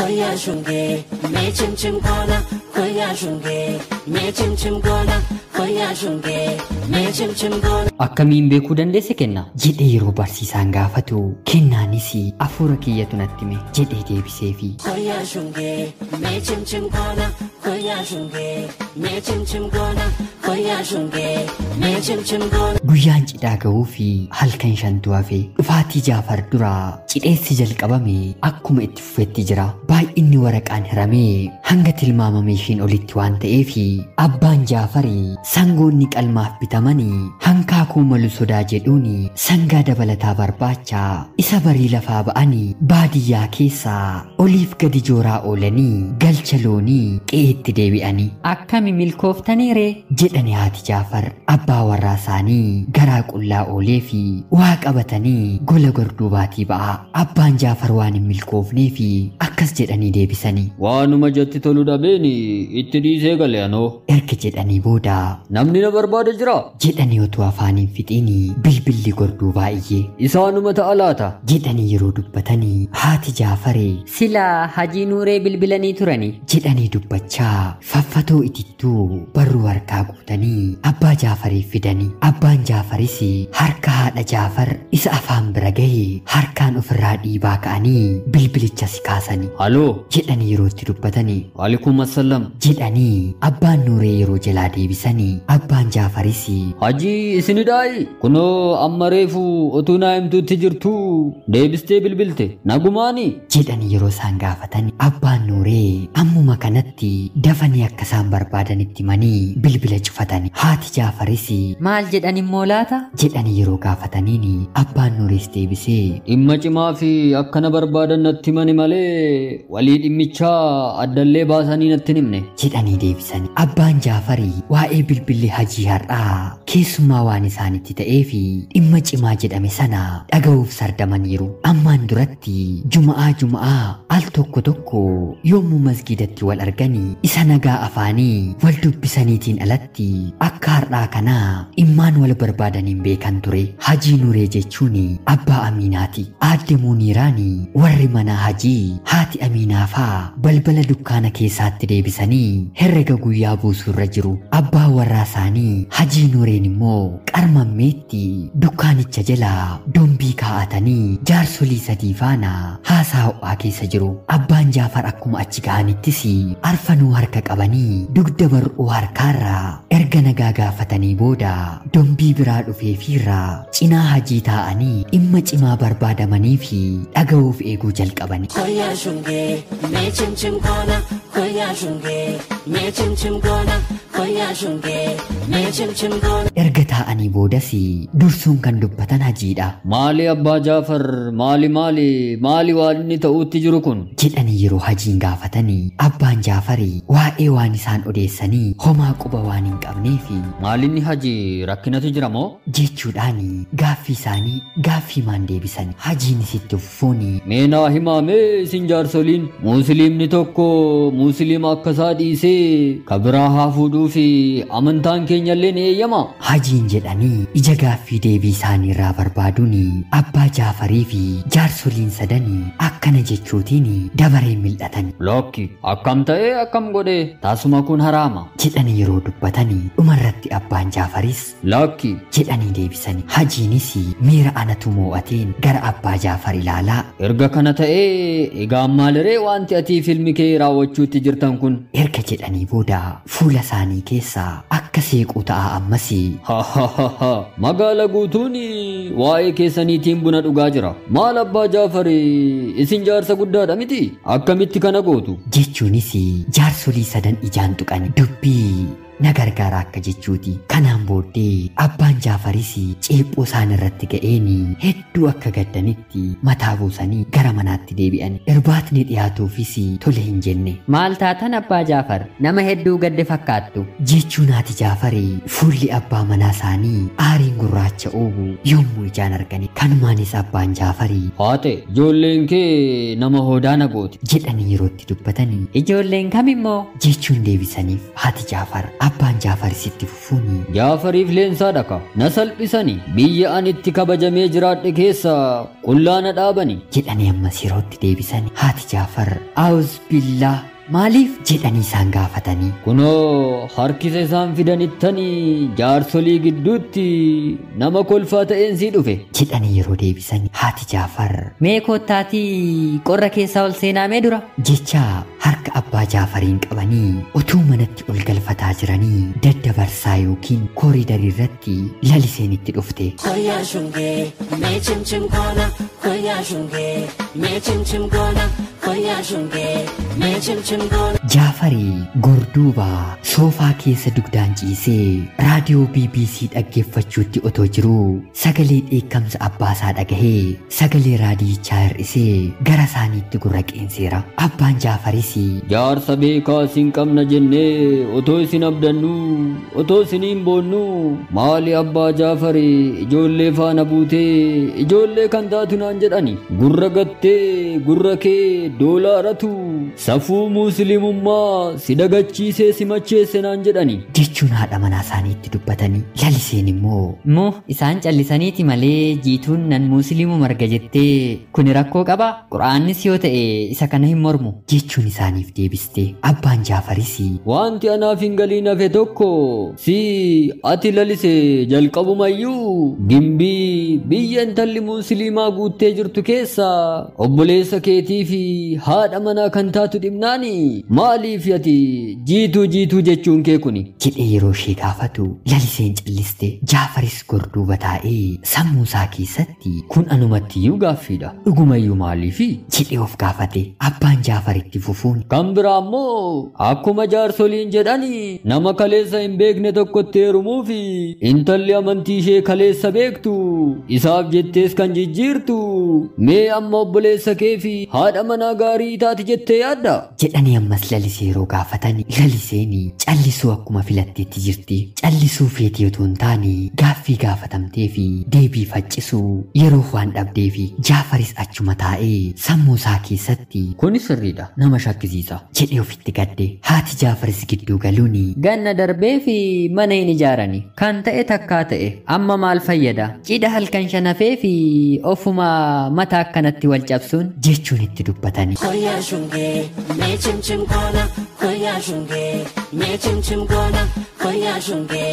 Koyyaa shungee mee cimcim goona koyyaa shungee mee cimcim goona koyyaa shungee mee cimcim goona. Akkamiin beekuu dandeesse Kennaa? Jedhee yeroo barsiisaan gaafatu Kennaanis afuura kiyyatu natti hime jedhee deebiseefi. Koyyaa shungee mee cimcim goona koyyaa shungee mee cimcim goona koyyaa shungee mee cimcim goona. Guyyaan cidhaa ga'uu fi halkan shantu hafe. Dhufaatii Jaafar duraa cidheessi jalqabame akkuma itti fufetti jira. Baay'inni waraqaan hiramee hanga tilmaamame ishiin olitti waan ta'eef abbaan Jaafarii sangoonni qalmaaf bitamanii hankaakuu malu sodaa jedhuun sangaa dabalataa barbaacha isa barii lafaa ba'anii baadiyyaa keessaa oliif gadi jooraa oolanii galcha loonii qe'eetti deebi'anii. Akkami milkooftanii ree? Jedhani haati Jaafar abbaa warraa isaanii garaa qullaa oolee fi waa qabatanii gola gorduubaatii ba'a. Abbaan Jaafar waan hin milkoofnee fi akkas jedhanii deebisanii. Waanuma jatti tolu dhabeeni itti dhiisee gale anoo. Erga jedhanii booda Namni na barbaada jira? Jedhanii otoo afaaniin fixiinii bilbilli gorduubaa iyyee. Isaanuma ta'a laata? Jedhanii yeroo dubbatanii haati Jaafaree silaa Hajii Nuuree bilbilanii turani jedhanii dubbachaa faffatoo itittuu barruu harkaa guutanii abbaa Jaafariif fidanii. Abbaan Jaafaris harka haadha Jaafar isa afaan bira gahe harkaan ofirraa dhiibaa ka'anii bilbilicha si kaasanii. Haloo? Jedhanii yeroo itti dubbatanii. Waalaikum assalam. Jedhanii abbaan Nuuree yeroo jalaa deebisanii abbaan Jaafaris Hajii isinidhaayi? Kunoo amma reefu utuu naa himtuutti jirtu deebistee bilbilte nagumaani? Jedhanii yeroo isaan gaafatan abbaan Nuuree ammuma kanatti dafanii akka isaan barbaadanitti himanii bilbila cufatani. Haati Jaafaris maal jedhan immoo laata? Jedhanii yeroo gaafataniin abbaan Nuurees deebisee Dhimma cimaa fi akkana barbaadan natti himani malee walii dhimmichaa addallee baasanii natti himne. Jedhanii deebisani. Abbaan Jaafarii waa'ee bilbilli Hajii har'aa keessumaa waan isaanitti ta'ee fi dhimma cimaa jedhame sana dhaga'uuf sardamaniiru. Ammaan duratti juma'aa juma'aa al tokko tokko yommuu masgiidatti wal arganii isa nagaa afaanii wal dubbisaniitiin alatti akka har'aa kanaa dhimmaan wal barbaadaniin beekan ture. Hajii Nuuree jechuun abbaa Amiinaati. Aadde Muuniiraani warri manaa Hajii haati Amiinaa faa balbala dukkaana keessaatti deebisanii herrega guyyaa buusuurra jiru. Abbaa warraa isaanii Hajii Nuureen immoo qarmammeetti dukkaanicha jala dombii kaa'atanii jaarsolii sadii faana haasaa ho'aa keessa jiru. Abbaan Jaafar akkuma achi ga'anittis arfanuu harka qabanii dugda bar'uu harkaarraa erga nagaa gaafatanii booda dombii biraa dhufeefiirraa cinaa Hajii taa'anii dhimma cimaa barbaadamanii fi dhaga'uuf eeguu jalqabani. Koyyaa shungee mee cimcim goona koyyaa shungee mee cimcim goona koyyaa shungee mee cimcim goona. Erga taa'anii boodas dursuun kan dubbatan Hajiidha. Maali abbaa Jaafar maali maali maali waan inni ta'uutti jiru kun? Jedhanii yeroo Hajiin gaafatanii abbaan Jaafarii waa'ee waan isaan odeessanii homaa quba waan hin qabneefi. Maalinni Hajii rakkinatu jira moo? Jechuudhaan gaaffii isaanii gaaffii maan deebisan. Hajiin isitti fufuuni. Mee naa himaa mee isin jaarsoliin musliimni tokko musliima akka isaa dhiisee ka biraa haa fuudhuu fi amantaan keenyallee ni eeyyama? Hajiin jedhanii ija gaaffii deebii isaanii irraa barbaaduun abbaa Jaafarii fi jaarsoliin sadanii akkana jechuutiin dabaree mil'atan. Lakki akkam ta'ee akkam godhee tasuma kun haraama. Jedhanii yeroo dubbatanii dhumarratti abbaan Jaafaris Lakki jedhanii deebisanii. Hajiinis miira anatu moo'ateen gara abbaa Jaafar ilaalaa. Erga kana ta'ee egaa maaliree wanti ati filmi kee raawwachuutti jirtan kun? Erga jedhanii booda fuula isaanii keessaa akka seequu ta'a ammas. Ha ha ha ha magaala guutuun waa'ee keessaniitiin buna dhugaa jira. Maal abbaa Jaafar isin jaarsa guddaadha miti? Akkamitti kana gootu? Jechuunis jaarsolii sadan ijaan tuqan dubbii na gargaara akka jechuuti. Kanaan booddee abbaan Jaafaris ceephoo isaan irratti ga'een hedduu akka gaddanitti mataa buusanii gara manaatti deebi'an. Irbaatni dhiyaatuufis tole hin jenne. Maal taatan abbaa Jaafar? Nama hedduu gadde fakkaattu. Jechuun haati Jaafarii fuulli abbaa manaa isaanii aariin gurraacha oobu yommuu ijaan argani. Kanumaanis abbaan Jaafarii Haate ijoolleen kee nama hoodaa na gooti. Jedhanii yeroo itti dubbatanii. Ijoolleen kam immoo? Jechuun deebisaniif haati Jaafar. Abbaan Jaafaris itti fufuuni. Jaafariif leensaa dhaka. Na salphisani. Biyya ani itti kabajamee jiraadhe keessa qullaa na dhaabani. Jedhanii ammas yerootti deebisani. Haati Jaafar Aawuz billaa maaliif jedhanii isaan gaafatanii. Kunoo harkisa isaan fidanittanii jaarsolii gidduutti nama kolfaa ta'een sii dhufe. Jedhanii yeroo deebisan haati Jaafar Mee koottaatii qorra keessaa ol seenaa mee dura? Jecha harka abbaa Jaafariin qabanii utuu manatti ol galfataa jiranii daddabarsaa yookiin kooriidarii irratti laliseen itti dhufte. Koya shunge, me chim chim gona, koya shunge, me chim chim gona, koya shunge, me chim chim gona. Jaafarii gorduuba soofaa keessa dugdaan ciisee raadiyoo BBC dhaggeeffachuutti otoo jiruu sagalee dheekkamsa abbaasaa dhagahee sagalee raadiyichaa hir'isee gara isaaniitti gurra qeenseera. Abbaan Jaafaris Jaarsa beekaa isin qabna jennee otoo isin abdannuu otoo isiniin boonnuu maali abbaa Jaafarii ijoollee faana buutee ijoollee kan taatu naan jedhani gurra gattee gurra kee doolaaratu safuu musliimummaa si dagachiisee si macheesse naan jedhani. Jechuun haadha manaa isaaniitti dubbatanii laliseen immoo Moo isaan callisaniiti malee jiituun nan musliimu marga jettee kuni rakkoo qaba? Qura'aannis yoo ta'e isa kana hin mormu. Jechuun isaaniif deebiste. Abbaan Jaafaris Wanti anaaf hin galiin hafe tokko si ati lalise jalqabumayyuu gimbii biyya intalli musliimaa guuttee jirtu keessa obboleessa keetii fi haadha manaa kan taatu dhibnaani maaliif ati jiituu jiituu jechuun kee kuni? Jedhee yeroo ishee gaafatu laliseen calliste. Jaafaris gorduuba taa'ee sammuu isaa keessatti Kun anumattiyyuu gaaffiidha. Dhugumayyuu maaliifi? Jedhee of gaafate. Abbaan Jaafaritti fufuun Kan biraa immoo akkuma jaarsoliin jedhani nama kaleessa hin beekne tokkotti heerumuu fi intalli amantii ishee kaleessa beektu isaaf jettees kan jijjiirtu mee amma obboleessa kee fi haadha manaa gaarii taati jettee yaadda? Jedhanii ammas lalisee yeroo gaafatan laliseen callisuu akkuma filatteetti jirti. Callisuu feetii otoo hin taane gaaffii gaafatamtee fi deebii faccisuu yeroo waan dhabdee fi Jaafaris achuma taa'ee sammuu isaa keessatti Kuni sirriidha nama shakkisiisa. Jedhee ofitti gadde. Haati Jaafaris gidduu galuun Ganna darbee fi mana hin ijaarani. Kan ta'e takkaa ta'e amma maal fayyada? Cidha halkan shanafee fi ofuma mataa akkanatti wal cabsuun jechuun itti dubbatani. Koya shunge, me chim chim gona, koya shunge, me chim chim gona, koya shunge,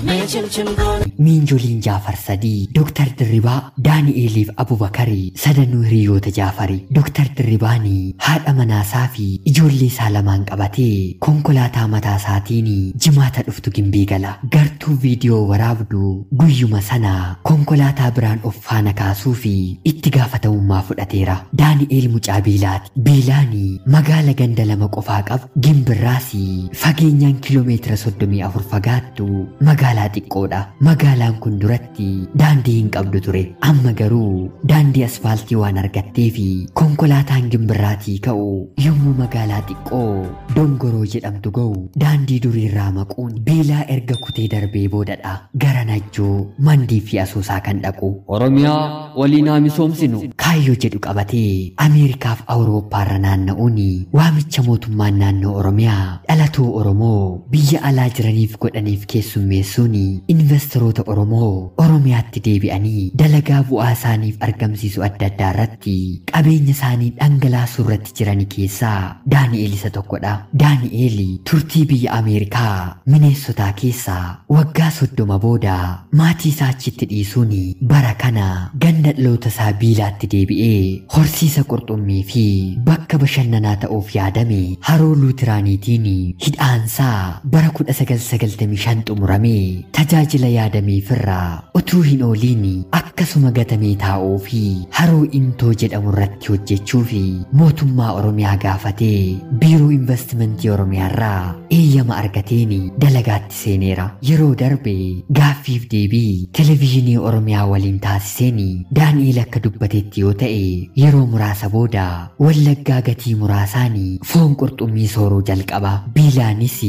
me chim chim gona. Miinjoliin Jaafar sadii Dooktar Dirribaa, Daani'eeliif Abubakarii sadanuu hiriyoota Jaafari. Dooktar Dirribaanii haadha manaasaa fi ijoollee isaa lamaan qabatee konkolaataa mataa isaatiin jimaata dhuftu gimbii gala. Gartuu viidiyoo waraabdu guyyuma sana konkolaataa biraan of faana kaasuu fi itti gaafatamummaa fudhateera. Daani'eel mucaa Biilaati. Biilaanii magaala ganda lama qofaa qabu. Gimbirraas fageenyaan kiiloomeetira 34 fagaattu magaalaa xiqqoodha. Magaalaan kun duratti daandii hin qabdu ture. Amma garuu daandii asfaaltii waan argattee fi konkolaataan gimbirraatii ka'u yommuu magaalaa xiqqoo Dongoroo jedhamtu ga'u daandii duriirraa maquun Biilaa erga kutee darbee boodadha. Gara Najjoo, Mandii fi Asoosaa kan dhaqu. Oromiyaa waliin haa misoomsinu. Kaayyoo jedhu qabatee Ameerikaaf Awurooppaarra naanna'uun waamicha mootummaan naannoo Oromiyaa dhalatoo Oromoo biyya alaa jiraniif godhaniif keessummeessuun investoroota Oromoo Oromiyaatti deebi'anii dalagaa bu'aa isaaniif argamsiisu adda addaa irratti qabeenya isaanii dhangalaasuu irratti jiran keessaa Daani'eel isa tokkodha. Daani'eel turtii biyya Ameerikaa Mineessotaa keessaa waggaa 30 booda maatii isaa achitti dhiisuun bara kana ganda dhaloota isaa Biilaatti deebi'ee horsiisa qurxummii fi bakka bashannanaa ta'uuf yaadame haroo Luutiraaniitiin hidhaansaa bara 1995 xumurame tajaajila yaadameefirraa utuu hin ooliin akkasuma gatamee taa'uu fi haroo Intoo jedhamu irratti hojjechuu fi mootummaa Oromiyaa gaafatee biiroo investimentii Oromiyaarraa eeyyama argateen dalagaatti seeneera. Yeroo darbe gaaffiif deebii televezyiinii Oromiyaa waliin taasiseen Daani'eel akka dubbatetti yoo ta'e yeroo muraasa booda Wallaggaa gatii muraasaan foon qurxummii sooruu jalqaba. Biilaanis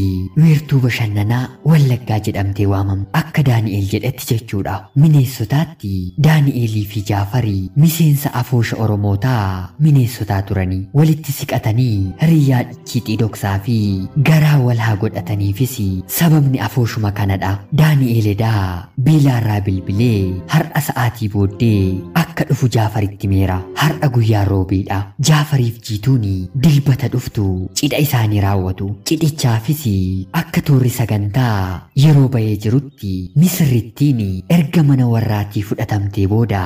wiirtuu bashannanaa Wallaggaa jedhamtee waamamti. Akka Daani'eel Daani'el jedhetti jechuudha. Mineessotaatti Daani'elii fi Jaafarii miseensa afoosha Oromootaa Mineessotaa turanii walitti siqatanii hiriyyaa icciitii dhoksaa fi garaa wal haa godhataniifis sababni afooshuma kanadha. Daani'el edaa Biilaarraa bilbilee har'a sa'aatii booddee akka dhufu Jaafaritti meera. Har'a guyyaa roobiidha. Jaafariif Jiituun dilbata dhuftu cidha isaanii raawwatu. Cidhichaafis akka toorri sagantaa yeroo bahee jirutti misirrittiin erga mana warraatii fudhatamtee booda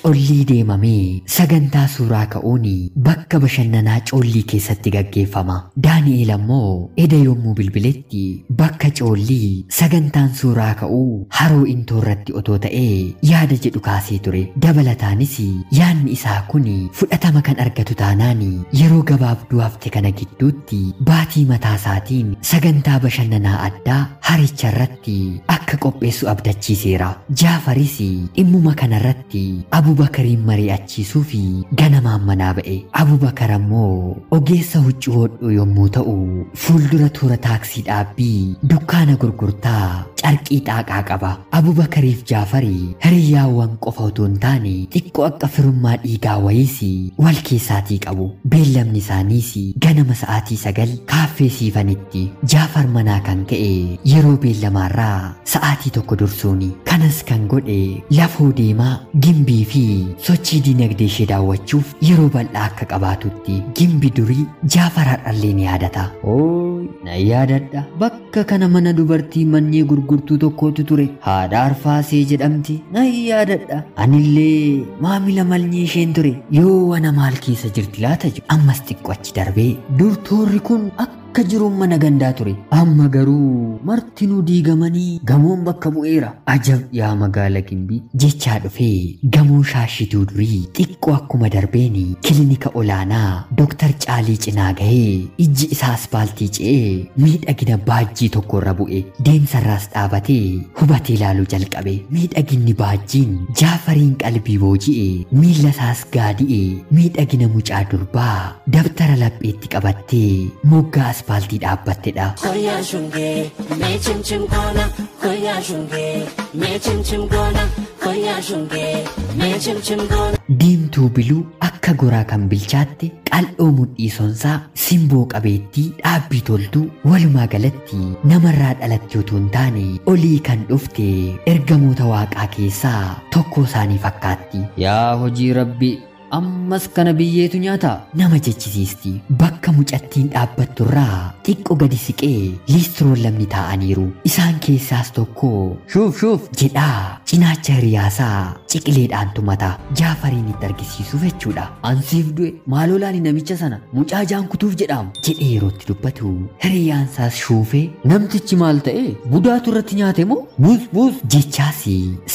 Collii deemamee sagantaa suuraa ka'uun bakka bashannanaa Coollii keessatti gaggeeffama. Daani'el ammoo eda yommuu bilbiletti bakka Coollii sagantaan suuraa ka'uu haroo intoorratti otoo ta'ee yaada jedhu kaasee ture. Dabalataanis yaadni isaa kun fudhatama kan argatu taanaan yeroo gabaabduu hafte kana gidduutti baatii mataa isaatiin sagantaa bashannanaa addaa haricha irratti akka qopheessu abdachiiseera. Jaafaris dhimmuma kanarratti Abubakariin mari'achiisuu fi ganamaan manaa ba'e. Abubakar ammoo ogeessa huccuu hodhuu yommuu ta'u, fuuldura toora taaksii dhaabbii dukkaana gurgurtaa carqii xaaqaa qaba. Abubakariif Jaafari hiriyyaawwan qofa otoo hin taane xiqqoo akka firummaa dhiigaa wayiis wal keessaatii qabu. Beellamni isaaniis ganama sa'aatii 9 kaaffee Siifanitti. Jaafar manaa kan ka'e yeroo beellamaarraa sa'aatii 1 dursuuni. Kanas kan godhe lafoo deemaa Gimbii fi sochii dinagdee ishee daawwachuuf yeroo bal'aa akka qabaatutti. Gimbi durii Jaafar har'allee ni yaadata. Ooy, na yaadadha. Bakka kana mana dubartii mannee gurgurtuu tokkotu ture. Haadha Arfaasee jedhamti. Na yaadadha. Anillee maamila malnyee isheen ture. Yoo ana maal keessa jirti laata jedhu. Ammas xiqqoo achi darbee dur toorri kun akka jiruun mana gandaa ture. Amma garuu martinuu diigamanii gamoon bakka bu'eera. Ajab yaa magaala Gimbii. Jechaa dhufee gamoo shaashituu durii xiqqoo akkuma darbeeni kilinika olaanaa Dooktar Caalii cinaa gahee ijji isaa aspaaltii ce'ee miidhagina baajjii tokkorra bu'e. Deemsarraas dhaabatee hubatee ilaaluu jalqabe. Miidhaginni baajjiin Jaafariin qalbii booji'e, miilla isaas gaadi'e. Miidhagina mucaa durbaa dabtara lapheetti qabattee moggaa aspaaltii dhaabbattedha. Koyaa shungee, mee chimchim goona, koyaa shungee, mee chimchim goona, koyaa shungee, mee chimchim goona. Diimtuu biluu akka goraa kan bilchaatte qal'oo mudhii sonsaa simboo qabeettii dhaabbii toltuu walumaa galatti namarraa dhalatte otoo hin taane olii kan dhufte ergamoota waaqaa keessaa tokko isaanii fakkaatti. Yaa hojii Rabbii, ammas kana biyyeetu nyaata? Nama jechisiisti. Bakka mucattiin dhaabbatturraa xiqqoo gadi siqee liistroon lamni taa'aniiru. Isaan keessaas tokko shuuf shuuf jedhaa cinaacha hiriyaasaa ciqileedhaan tumata. Jaafariin itti argisiisuuf jechuudha. Ansiif du'e maaloo laali namicha sana mucaa jaan kutuuf jedhaam jedhee yerootti dubbatu hiriyaansaas shuufee namtichi maal ta'e budaatu irratti nyaate moo buus buus jechaas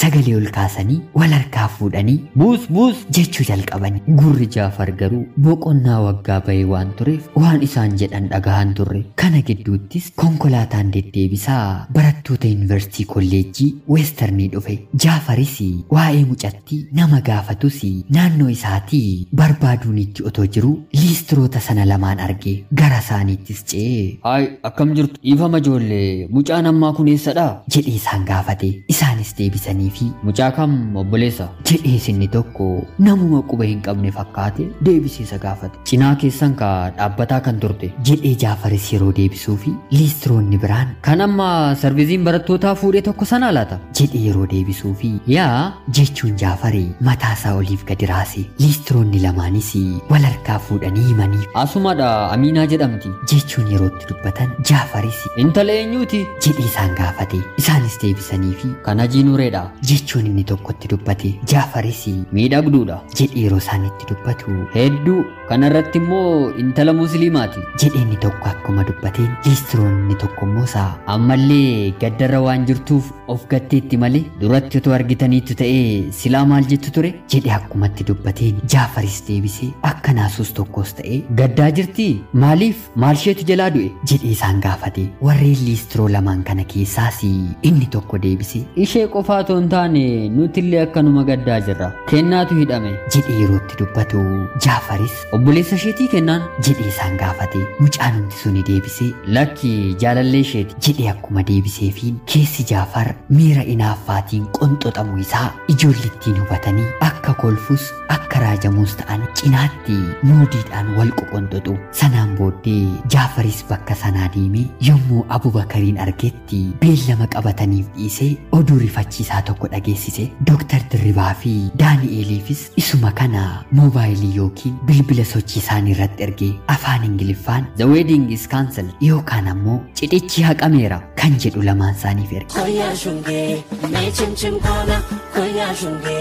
sagalee ol kaasanii wal harkaa fuudhanii buus buus jechuu jalqaban. Gurri Jaafar garuu boqonnaa waggaa bahee waan tureef waan isaan jedhan dhagahan turre. Kana gidduuttis konkolaataan deddeebisaa barattoota yuunivarsiitii kolleejjii Weestarnii dhufe. Jaafaris waa'ee mucattii nama gaafatus naannoo isaatii barbaaduun itti otoo jiru liistroota sana lamaan arge. Gara isaaniittis ce'ee Haay, akkam jirtu? Dhiifama ijoollee, mucaan ammaa kun eessadha? jedhee isaan gaafate. Isaanis deebisaniifi Mucaa kam obboleessa? jedhee inni tokko namuma quba hin qabne fakkaate deebisee isa gaafate. Cinaa keessan ka dhaabbataa kan turte jedhee Jaafaris yeroo deebisuufi liistroonni biraan kan amma sarviziin barattootaa fuudhee tokko sanaa laata jedhee yeroo deebisuufi yaa jechuun Jaafari mataasaa oliif gadi raase. Liistroonni lamaanis wal harkaa fuudhanii himaniif asumadha Amiinaa jedhamti jechuun yerootti dubbatan Jaafaris intala eenyuuti jedhee isaan gaafate. Isaanis deebisaniifi kan Hajii Nuureedha jechuun inni tokkotti dubbate. Jaafaris miidhagduudha jedhee yeroo isaan itti dubbatu hedduu kanarratti immoo intala musliimaati jedhee inni tokko akkuma dubbateen liistroonni tokko immoo isaa ammallee gaddarra waan jirtuuf of gatteetti malee duratti Duratti otoo argitaniitu ta'ee silaa maal jettu ture jedhe akkumatti dubbateen Jaafaris deebisee akka naasuus tokkos ta'ee Gaddaa jirtii? Maaliif? Maal isheetu jalaa du'e? jedhee isaan gaafate. Warreen liistiroo lamaan kana keessaas inni tokko deebisee Ishee qofaa otoo hin taane nutillee akkanuma gaddaa jirra. Kennaatu hidhame. jedhee yerootti dubbatu Jaafaris Obboleessa isheetii kennaan? jedhee isaan gaafate. Mucaanumti suni deebisee Lakki jaalallee isheeti. jedhee akkuma deebiseefiin keessi Jaafar miira inaaffaatiin qonxoxamu isaa ijoollittiin hubatanii akka kolfus akka raajamuus ta'an cinaatti muudiidhaan wal qoqonxoxu. Sanaan booddee Jaafaris bakka sanaa deemee yommuu Abubakariin argetti beellama qabataniif dhiisee oduu rifachiisaa tokko dhageessise. Dooktar Dirribaa fi Daani'eliifis isuma kana moobaayilii yookiin bilbila sochii isaanii irratti ergee afaan Ingiliffaan The wedding is cancelled. yookaan ammoo cidhichi haqameera kan jedhu lamaan isaaniif erge. Koya shunge, me chim chim gona. Koya shunge,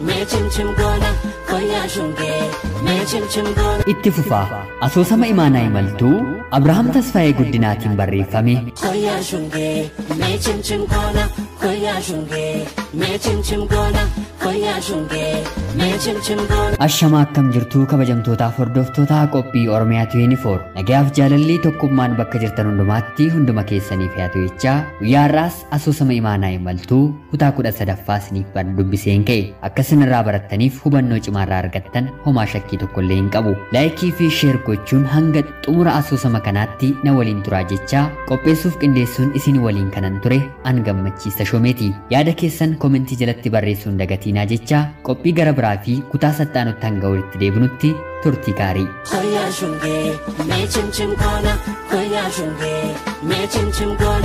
me chim chim gona. Koya shunge, me chim chim gona. Itti fufaa asoosama imaanaa imaltuu Abrahaam Tasfaayee Guddinaatiin barreeffame Koya shunge, me chim chim gona. Koya shunge, me chim chim gona. Koya shunge, me chim chim gona. Ashamaa akkam jirtuu kabajamtootaaf hordoftoota qophii Oromiyaa 24 nagayaaf jaalalli tokkummaan bakka jirtan hundumaatti hunduma keessaniif haa ta'u jechaa guyyaa har'aas asoosama imaanaa imaltuu kutaa 13ffaa isiniif dubbiseen ka'e akka isin irraa barattaniif hubannoo cimaarraa argattan homaa shakkii tokkollee hin qabu. Laayikii fi sheer gochuun hanga xumura asoosama kanaatti na waliin turaa jechaa qopheessuuf qindeessuun isin waliin kanan ture an gammachiisa shomeeti. Yaada keessan komentii jalatti barreessuun dagatiinaa jechaa qophii gara biraa fi kutaa saxxaanutti hanga walitti deebinutti turtii gaarii. Koya shunge, me chim chim gona. Koya shunge, me chim chim gona.